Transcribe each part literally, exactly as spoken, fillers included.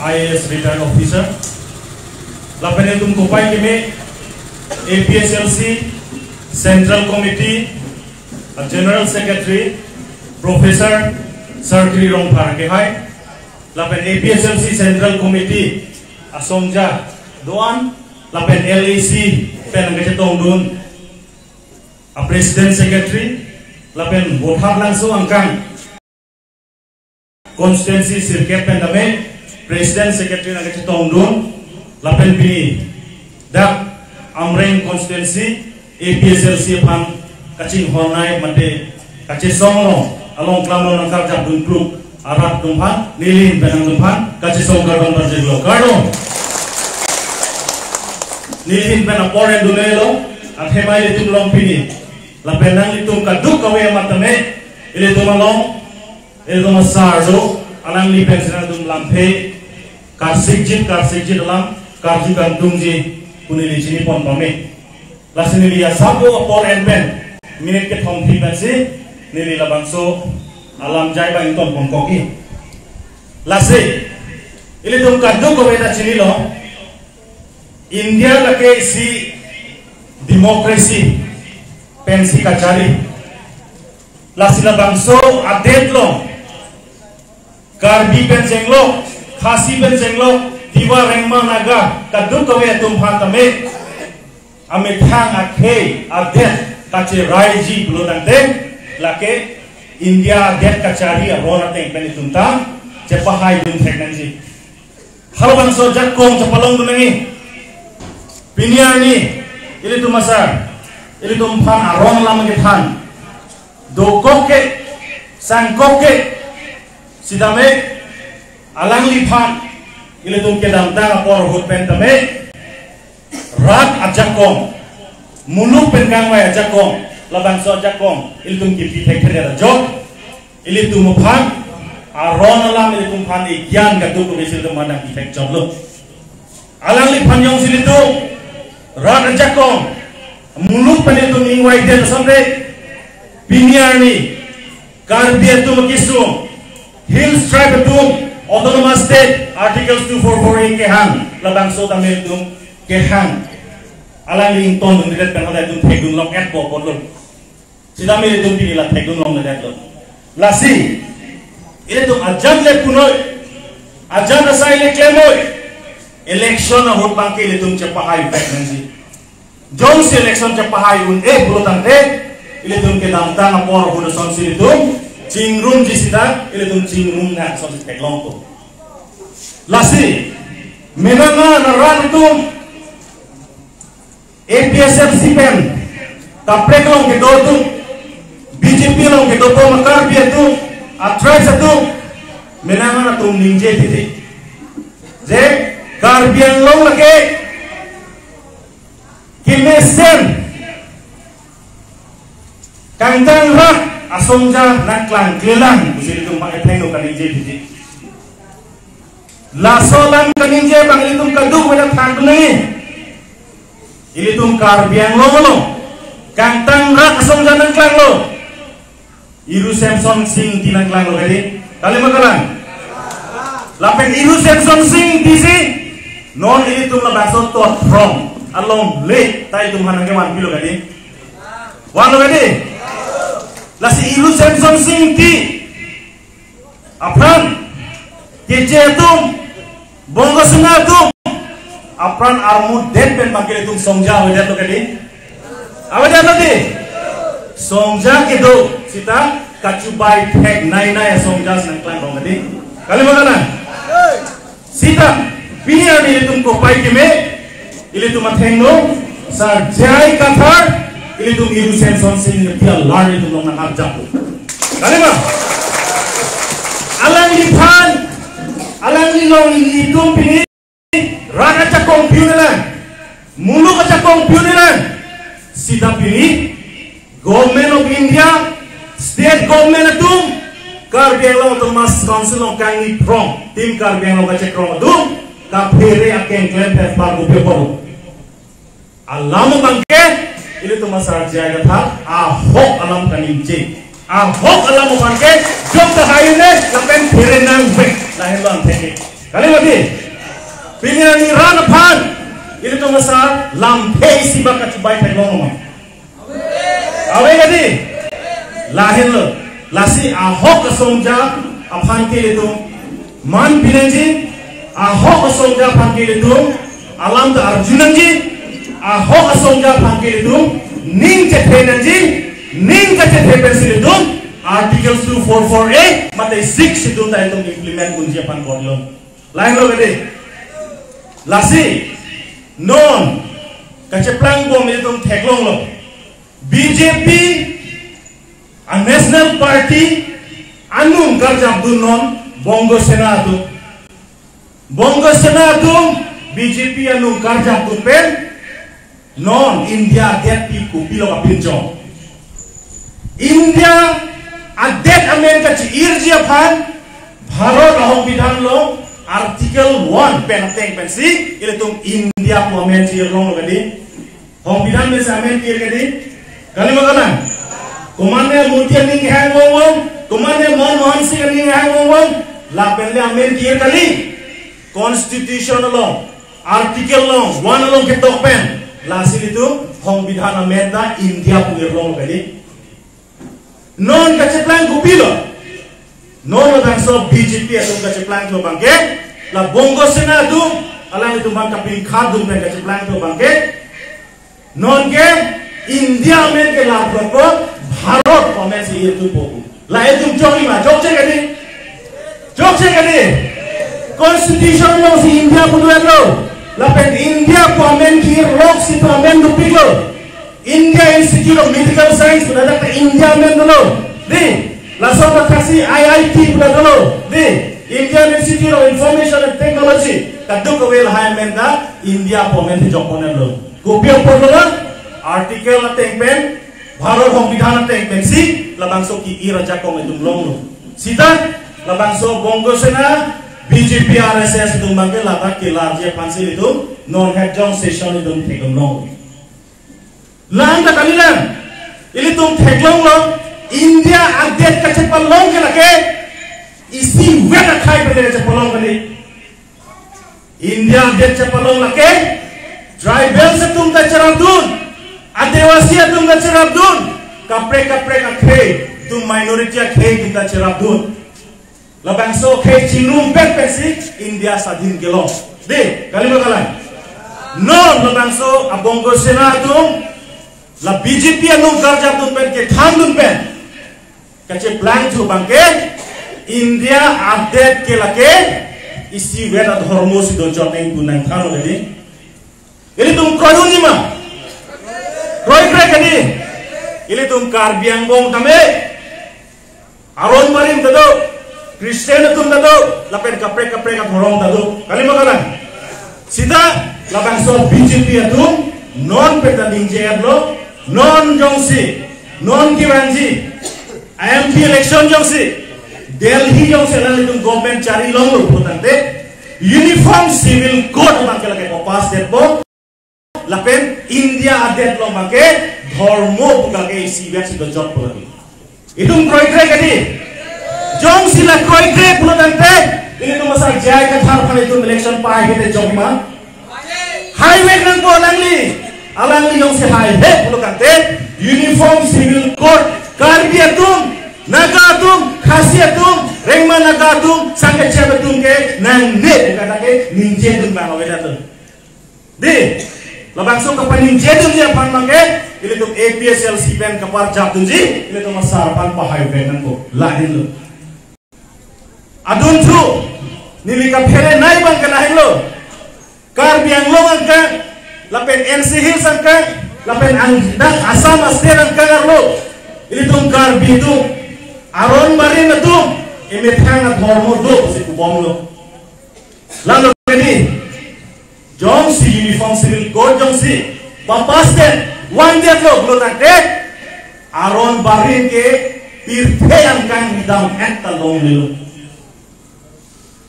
I A S retired officer. Lapen itum kopai keme A P H L C Central Committee, a General Secretary, Professor Sarkri Rongphar kehai. Lapen A P H L C Central Committee asongja do-an, lapen L A C pen nangkachetongdun a President Secretary, lapen Bothar Langso angkang constituency sirkep pen tame President Secretary nangkachetongdun, lapen pini dak Amreng constituency A P H L C aphan kachinghonnei mate kachesong along, along klam along nangkarjapdun kluk arat atum aphan nelihin pen nangtumphan kachesong kardom pajirlo, kardom. Nelihin pen apor endunelo, athema ilitum along pini lapen nanglitum kadokave amat tame ilitum along, ilitum asar do, alangli pen si nangtum lamthe karsikjit karsikjit alam karju kangtungji pu neli chinipon pame. Lasi neli asap apor en pen minute kethom thik pensi neli labangso alam jai abang ingtonpon kokji. Lasi ilitum kadokave ta chinilo, India lake isi democracy pensi kachari. Lasi labangso adet along Karbi pen chenglok, Khasi pen chenglok, Tiwa, Rengma, Naga kadokave atum aphan tame amethang akhei adet kacheraiji pulo tangte lake India adet kachari aron ateng pen itum ta chepahaidun thek nangji. Halabangso ajakong chepalongdun nangji. Pini arni ilitum asar, ilitum aphan aron alam kethan dokok ke, sangkok ke, sitame alangliphan ilitum kedamtang apor ahut pen tame rat ajakong, muluk pen kangvai ajakong, labangso ajakong ilitum kipi thekthedet ajok, ilitum aphan aron alam, ilitum aphan egyan kadokave si ilitum aphan nangpi thekchotlo. Alangliphan jongsi ilitum rat ajakong, muluk pen ilitum ingvaidet asonte, pini arni Karbi atum akesung, Hills Tribe atum Autonomous State Articles two four four A kehang, labangso tame ilitum kehang. Alangli ingtondundedet pen hala ilitum thekdunlong-etpo apotlo. Sitame ilitum pini la thekdunlongledetlo. Lasi ilitum ajat le punnoi, ajat asai le klemnoi. Election ahut abangke ilitum chepahai vek nangji. Jongsi election chepahai un-e pulo tangte, ilitum kedamtang apor ahut asonsi ilitum chingrumji sita, ilitum chingrum nang asonsi theklongpo. Lasi menang an arat atum, A P H L C pen kaprek along kedo atum, B J P along kedo pom a Karbi atum, a tribes atum, menang an atum ningje titi, je Karbi Anglong lake kemesen kangtang rat asongja nangklangklelang pusi ilitum bang ethengno kaningje titi. Laso alam kaningje abang ilitum kadokave ta thangdun nangji. Ilitum Karbi Anglong along kangtang rat asongja nangklanglo Iru Semson Sing Ingti nangklanglo kadi. Kali ma kalang? Lapen Iru Semson Sing Ingti si non ilitum labangso Totphrong along le ta itum aphan nangkevanpilo kadi. Vanlo kadi. Lasi Iru Semson Sing Ingti apran keche atum, Bongo Sena atum apran armudet pen abangke ilitum songja avedetlo kadi. Avedetlo di. Songja kedo sita kachubai theknei nei asongja si nangklangrong kadi. Kali ma kalang? Sita pini arni ilitum kopai keme, ilitum athengno Sar J I Kathar, ilitum Iru Semson Sing Ingti alar ilitum along nang-arjap. Kali ma? Alangliphan, alangli along ilitum pini rat ajakong pi-un-elang, muluk ajakong pi-un-elang. Sita pini Government of India, state government atum, Karbi Anglong Autonomous Council along kangni phrong, Team Karbi Anglong kachekrong atum kaphere akeng klem pher par bupe poro. Alam abangke ilitum Sar J I Kathar ahok alam kaningje. Ahok alam abangke jok tahai ne lapen phere nangvek, lahenlo angthek. Kali mati. Pini arni rat aphan ilitum asar lamthe isi bak kachibai theklong ma? Ave kali. Lahenlo. Lasi ahok asongja aphan ke ilitum man pinangji, ahok asongja aphan ke ilitum alam ta arjunangji, ahok asongja aphan ke ilitum ning chethenangji, ning kachethe pensi ilitum Article two four four A mate six schedule ta ilitum implement unji aphan korlo. Lahenlo kali. Lasi non kacheplang bom ilitum theklonglo. B J P a-national party anung karjapdun non Bongo Sena atum. Bongo Sena atum B J P anung karjapdun pen non India adet pi kopilo kapinchong. India adet amen kachi-irji aphan Bharat ahongbidhan along Article one pen ateng pensi ilitum India pu amen chi-irlonglo kali. Hongbidhan pensi amen ki-ir kali. Kali ma kalang? Komatne Modi aning hang wong wong, komatne Manmohan Singh aning hang wong wong, lapen le amen ki-ir kali. Constitution along, Article along, one along ketok pen, lasi ilitum hongbidhan amen ta India pu irlong kali. Non kacheplang kopilo? Non labangso B J P atum kacheplangthu abangke, la Bongo Sena atum, alanglitum abang kapingkhatdun pen kacheplangthu abangke, non ke India amen ke laprotpo, Bharat pu amen si irthupo. La itum chokji ma, chokche kali? Chokche kali? Constitution alongsi India pu dolo. Lapen India pu amen ki-irloksi pu amen dopiklo. India Institute of Medical Science pu ladak ta India amen dolo. Dei, laso ta khasi I I T pu ladak dolo. Dei, Indian Institute of Information and Technology, kadokave lahai amen ta India pu amen si jokponetlo. Kopi apotlo? Article ateng pen, Bharat Hongbidhan ateng pensi labangso ki-ir ajakong itum longlo. Sita labangso Bongo Sena, B J P, R S S itum abangke ladak kelarji aphansi itum non het jong session itum theklong longlo. Lang ta kalilang. Ilitum theklonglo, India adet kachepalong ke lake isivet akhei pen le kachepalong kali. India adet chepalong lake tribals atum ta cherapdun, Adivasi atum ta cherapdun, kaprek kaprek akhei atum, minority akhei atum ta cherapdun. Labangso akhei chingrum pet pensi India swadhin kelong. Dei, kali ma kalang? Non labangso a-Bongo Sena atum, la B J P anung karjapdun pen, kethandun pen kacheplangthu abangke, India adet ke lake isivet adhormo si dochot nang pu nangthanlo kali. Ilitum kroidunji ma? Kroikre kali. Ilitum Karbi Anglong tame aron barim ta do, Christian atum ta do, lapen kaprek kaprek adhorom ta do. Kali ma kalang? Sita labangso B J P atum non pen ta ningje-etlo, non jongsi, non kevangji M P election jongsi, Delhi jongsi alanglitum government chari longlo pulotangte, Uniform Civil Code abangke lake papass detpo, lapen India adet along abangke dhormo pu ke isivet si dochotpo lake. Itum kroikre kali? Jongsi la kroikre pulotangte, ilitum asar J I Kathar aphan itum election pahai kete jok ma? Haivek nangpo alangli. Alangli jongsi haivek pulotangte, Uniform Civil Code Karbi atum, Naga atum, Khasi atum, Rengma Naga atum, Sangkechem atum ke nangne pu kata ke ningjedun abang avedet. Dei, labangso kapaningjedunji aphan abangke, ilitum A P H L C pen kaparjapdunji, ilitum asar aphan pahaivek nangpo. Lahenlo. Adunthu, neli kaphere nei abangke lahenlo. Karbi Anglong angkang, lapen N C Hills angkang, lapen ang dak Assam state angkang arlo, ilitum Karbi atum, aron barim atum, emethang adhormo dosi kubomlo. Lalo kali, jongsi Uniform Civil Code jongsi papass det, vangdetlo pulotangte, aron barim ke pirthe angkang ridam-et ta longlelo.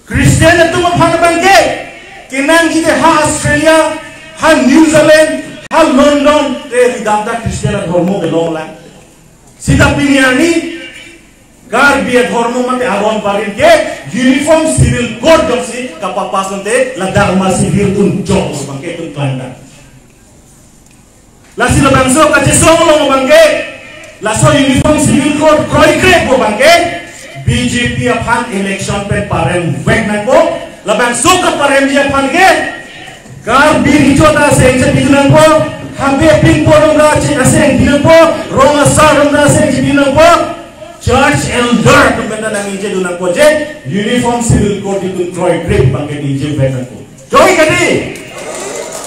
Christian atum aphan abangke, kenangji te ha Australia, ha New Zealand, ha London te ridam ta Christian adhormo kelonglang. Sita pini arni Karbi adhormo mate aron barim ke uniform civil code joksi kapapass lote ladak ma civil atum jok abangke atum klangdam. Lasi labangso kachesong along abangke, laso uniform civil code kroikre pu abangke, B J P aphan election pen paremvek nangpo, labangso kaparemji aphan ke, Karbi Recho ta aseng chepidun nangpo, Habe Pingpo atum ta aseng pidun nangpo, Rong Asar atum ta aseng chepidun nangpo, church elder atum pen ta nangningjepidun nangpo je, uniform civil code itum kroikre abangke ningjepvek nangpo. Joi kadi.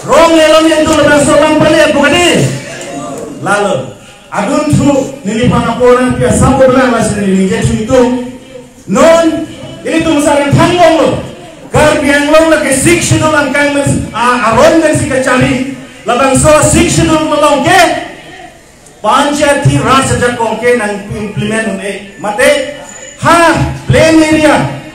Rong lelom yang tu labangso lang pale apu kadi. Lalo. Adunthu neliphan apor nangpi asap ko belang lasi neli ningje thu itum. Non, ilitum sarang thangbomlo. Karbi Anglong lake Sixth Schedule angkang mes, a, aron pensi kachari. Labangso Sixth Schedule along ke Panchayati Raj ajakong ke nang implement un-e. Mate, ha, plain area.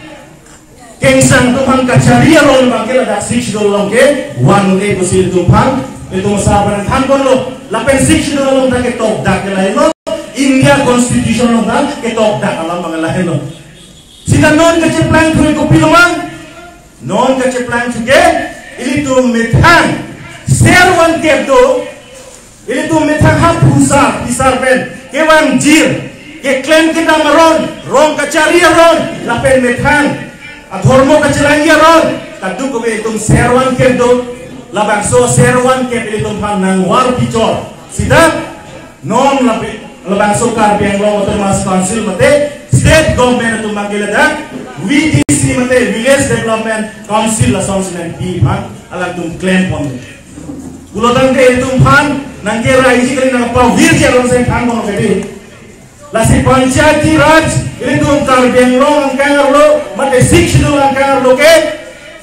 Kengsang atum aphan kachari aron abangke ladak Sixth Schedule along ke van un-e pusi itum aphan, itum asar aphan thangbomlo. Lapen Sixth Schedule along ta ketokdak ke lahenlo, India Constitution along ta ketokdak alam abang lahenlo. Sita non kacheplang thu kopilo ma? Non kacheplang thu ke, ilitum methang, ser van kep do, ilitum methang ha phusar, phisar pen, kevangjir, keklem kedam aron, rong kachari aron, lapen methang adhormo kachelangji aron, kadokave itum ser van kep do, labangso ser van kep ilitum aphan nangvar pichor. Sita, non lapi, labangso Karbi Anglong Autonomous Council mate, state government atum abangke ladak, V D C mate, Village Development Council lasonsi nangpi aphan, alangtum klempon. Pulotangte itum aphan nangkeraiji kali, nangpavirji aron si thangbom kadi. Lasi Panchayati Raj, ilitum Karbi Anglong angkang arlo, mate Sixth Schedule angkang arlo ke,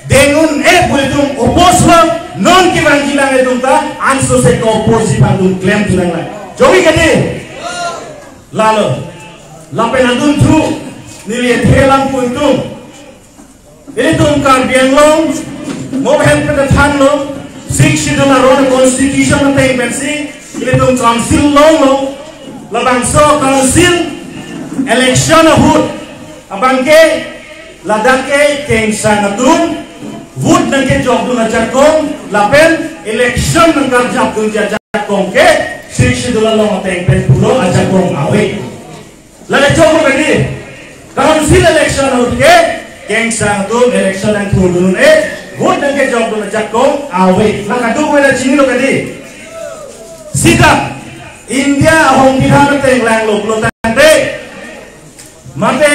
deng un-e pu itum oppose lo, non kevangjilang itum ta, ansose ko-oppose aphan itum klemthu nanglang. Joi kadi. Lalo. Lapen adunthu, neli thelang pu itum. Ilitum Karbi Anglong, mo hem pen thanlo, Sixth Schedule aron constitution ateng pensi, ilitum council longlo, labangso council election ahut, abangke, ladak ke kengsang atum, vote nangkejokdun ajakong, lapen election nangkarjapdunji ajakong ke, Sixth Schedule along ateng pen pulo ajakong ave. Lale choklo kadi, council election ahut ke, kengsang atum election nangthurdun un-e, vote nangkejokdun ajakong ave. La kadokave ta chinilo kadi. Sita, India ahong bidhan ateng langlo pulotangte, mate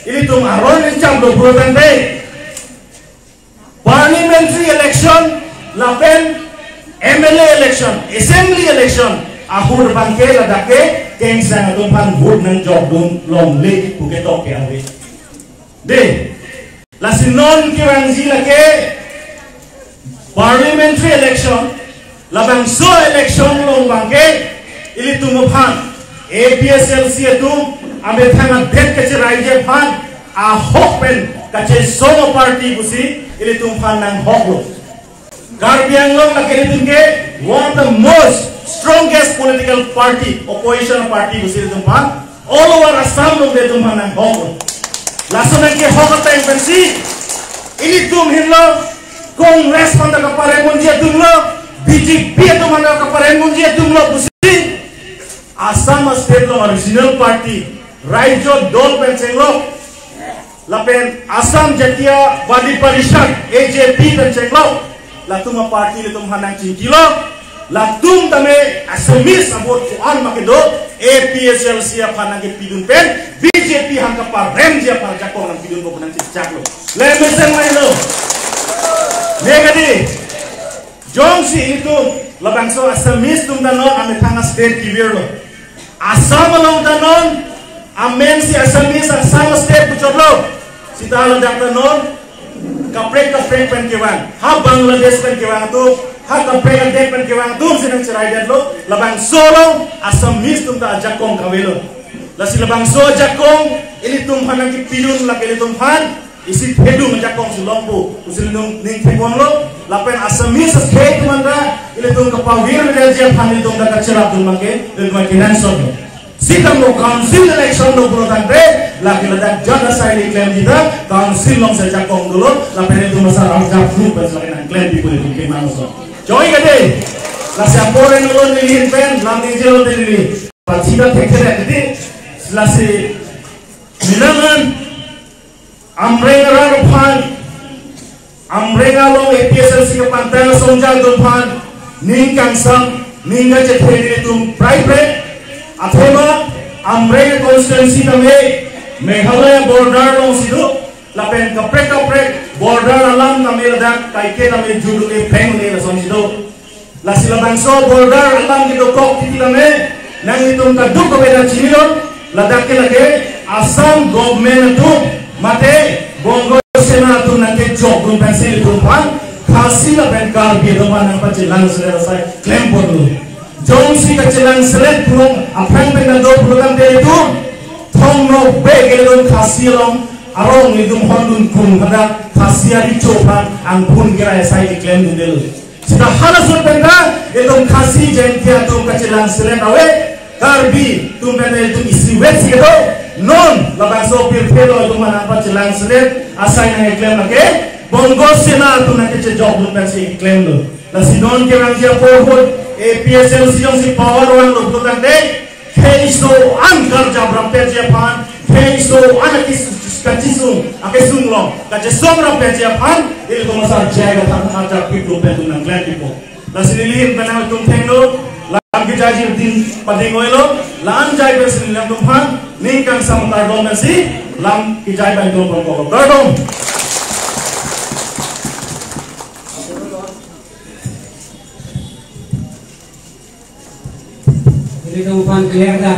ilitum aron incham do pulotangte, parliamentary election lapen M L A election, assembly election ahut abangke ladak ke kengsang atum aphan vote nangjokdun longle pu ketok ke ave. De, lasi non kevangji lake parliamentary election, labangso election along abangke ilitum aphan A P H L C atum amethang adet kacheraiji aphan ahok pen kachesong aparty pusi ilitum aphan nanghoklo. Karbi Anglong lake ilitum ke one of the most strongest political party, opposition party pusi ilitum aphan all over Assam along ilitum aphan nanghoklo. Lason nangkehok ateng pensi ilitum henlo Congress aphan ta kaparem unji atumlo, B J P atum aphan ta kaparem unji atumlo pusi Assam state along regional party, Raijo Dol pen chenglok, lapen Assam Jatiya Wadi Parishad, A J P pen chenglok, latum aparty ilitum aphan nangchingkilo, latum tame Assamese a-vote ko-an ma kedo, A P H L C aphan nangkepidun pen, B J P aphan kaparemji aphan ajakong nangpidunpo pu nangchechaklo. Le mesen mailo. Ne kadi, jongsi itum, labangso Assamese atum ta non amethang a-state kevirlo. Assam along ta non, amen si Assamese Assam state puchotlo. Sita ladak ta non, kaprek kaprek pen kevang. Ha Bangladesh pen kevang atum, ha kaprek kaprek pen kevang atum si nangcheraidetlo. Labangso along, Assamese atum ta ajakong kavelo. Lasi labangso ajakong, ilitum aphan nangkepidun lake ilitum aphan, isi thedung ajakong si longpo, pusi ilitum ning theponlo, lapen Assamese akhei atum anta, ilitum kapavirvedetji aphan ilitum ta kacherapdun abangke, ilitum kenangsotlo. Sitame council election lo pulo tangte, lake ladak jat asai neli klemji ta, council along si ajakong dolo, lapen itum asar arjap group bas lake nangklempi pu itum kemang so. Joy kade, lasi apor en lo neli hin pen, lam neli jelo neli. Pachida thekthe kade, lasi minangan, Amreng arat aphan, Amreng along A P H L C kepangtang asongja atum aphan, ning kangsam, ning kachethe nelitum prai prai, athema, Amreng constituency tame, Meghalaya border along si do, lapen kaprek kaprek, border alam tame ladak, kaike tame juduk e peng ne lason si do. Lasi labangso border alam kedokok titi tame, nanglitum kadokave ta chinilo, ladak ke lake Assam government atum, mate Bongo Sena atum nangkejokdun pensi ilitum aphan, Khasi lapen Karbi atum aphan nangpachelang selet asai klem ponlo. Jongsi kachelang selet pulong aphrang pen nado pulo tangte itum, thong nok be ke ilitum Khasi along, arong ilitum hondun kung pada Khasi ari cho aphan angkun kerai asai keklemdundelo. Sita halaso pen ta, itum Khasi Jaintia atum kachelang selet ave, Karbi atum pen itum isi wet si kedo, non labangso pirthe lo itum aphan nangpachelang selet asai nangkeklem lake, Bongo Sena atum nangkechejokdun pensi klemlo. Lasi non kerangji apor ahut, A P H L C jongsi power vanglo pulo tangte, khei so an karjap rap petji aphan, khei so an akis-, kachisung, akisung along, kachesong rap petji aphan, ilitum asar jai kathak arjap pik lo pen itum nangklempipo. Lasi neli hin pen nangtum thengno, lam kejai ji din pading oilo, la-an jai pensi nelitum aphan, ning kangsam kardom pensi, lam kejai pen itum pon kolo. Kardom. Ilitum aphan clear ta.